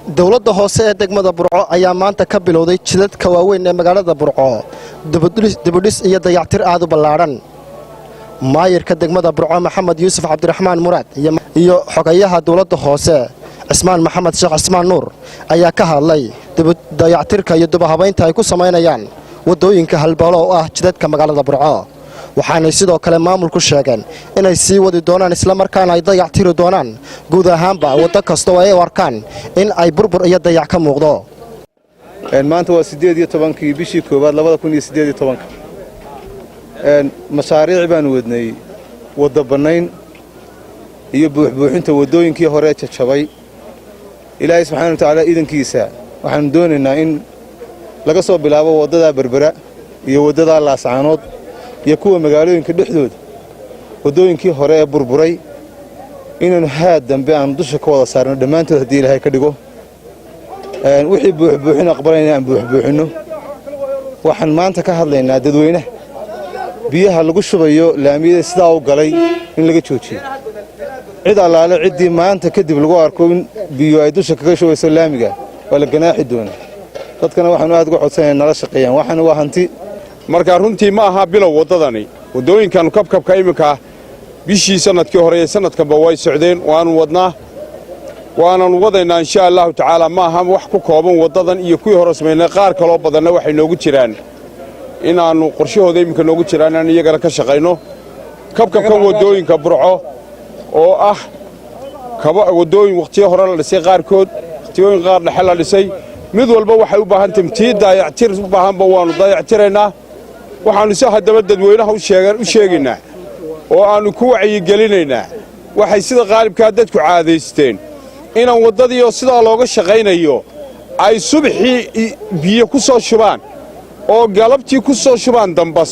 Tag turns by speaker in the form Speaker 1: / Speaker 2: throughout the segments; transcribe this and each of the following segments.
Speaker 1: Dowladda hoose ee degmada Burco ayaa maanta ka bilowday jidadka waaweyn ee magaalada Burco dibudhis iyo dayactir aad u ballaadhan. Maayirka degmada Burco, Maxamed Yuusuf Cabdiraxmaan Muraad, iyo xogayaha dowladda hoose, Cismaan Maxamed Sheekh Cismaan Nuur, ayaa ka hadlay dayactirka iyo dubahabaynta ay ku samaynayaan waddooyinka halbowlo oo ah jidadka magaalada Burco. Waxaanay sidoo kale maamulku sheegeen inay sii wadi doonaan, islamarkaana ay dayactiri doonaan guud ahaanba waddo kasta oo ay u arkaan in ay burbur iyo dayac ka muuqdo.
Speaker 2: Maanta waa 18-kii bishii koowaad 2018-ka. Mashaariic baanu wadnay, wadda bannayn iyo buuxbuuxinta waddooyinkii hore jajabay. Ilaahay subxana wa tacaala idankiisa waxaannu doonaynaa in laga soo bilaabo waddadaa Berbera iyo waddadaa Laascaanood iyo kuwa magaalooyinka dhexdooda, waddooyinkii hore ee burburay, inaannu haad dambe aanu dusha ka wada saarno dhammaantood, haddii Ilaahay ka dhigo. Wixii buuxbuuxin aqbalayna aan buuxbuuxinno. Waxaan maanta ka hadlaynaa dadweynaha biyaha lagu shubayo laamiyada sidaa u galay in laga joojiyo. Cid allaale ciddii maanta kadib lagu arko in biyo ay dusha kaga shubayso laamiga, waa la ganaaxi doonaa. Dadkana waxaanu aad uga codsanaya nala shaqeeyaan. Waxaana waa hanti.
Speaker 3: Marka runtii ma aha bilow waddadani. Waddooyinkan kabkabka iminka bishii sannadkii hore iyo sannadkanba way socdeen, waanu wadnaa, waananu wadaynaa, insha Allahu tacaala. Ma aha wax ku kooban waddadan iyo kuwii hore samaynay. Qaar kaloo badanna waxay noogu jiraan inaannu qorshahooda iminka noogu jiraan inaannu iyagana ka shaqayno. Kabkabkan waddooyinka Burco oo ah waddooyin wakhtiyo hore la dhisay, qaarkood wakhtiyooyin qaar dhexe la dhisay, mid walba waxay u baahan tahay tii daayactir u baahanba waannu daayactiraynaa. Waxaannu si haddaba dadweynaha u sheegaynaa oo aannu ku wacyigelinaynaa, waxay sida qaalibkaa dadku caadaysteen inaan waddadii oo sidaa looga shaqaynayo ay subaxii biyo ku soo shubaan oo galabtii ku soo shubaan dambas.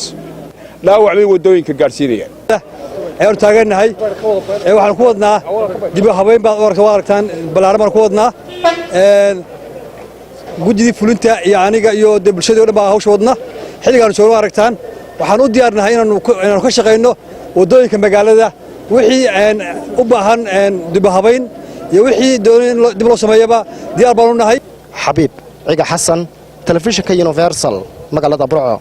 Speaker 3: Dhaawac bay waddooyinka gaadhsiinayaan.
Speaker 4: Ayaan taagannahay. Waxaan ku wadnaa dib u habayn baad waa aragtaan, ballaaran baan ku wadnaa. Guddidii fulinta iyo aniga iyo dee bulshadii o dhan baa hawsha wadna. Xilligaanu joogno aragtaan, waxaan u diyaarnahay inaanu ka shaqayno waddooyinka magaalada. Wixii u baahan dib u habayn iyo wixii doonay in dib loo sameeyaba, diyaar baanu nahay.
Speaker 1: Xabiib Ciga Xasan, telefishinka Universal, magaalada Burco.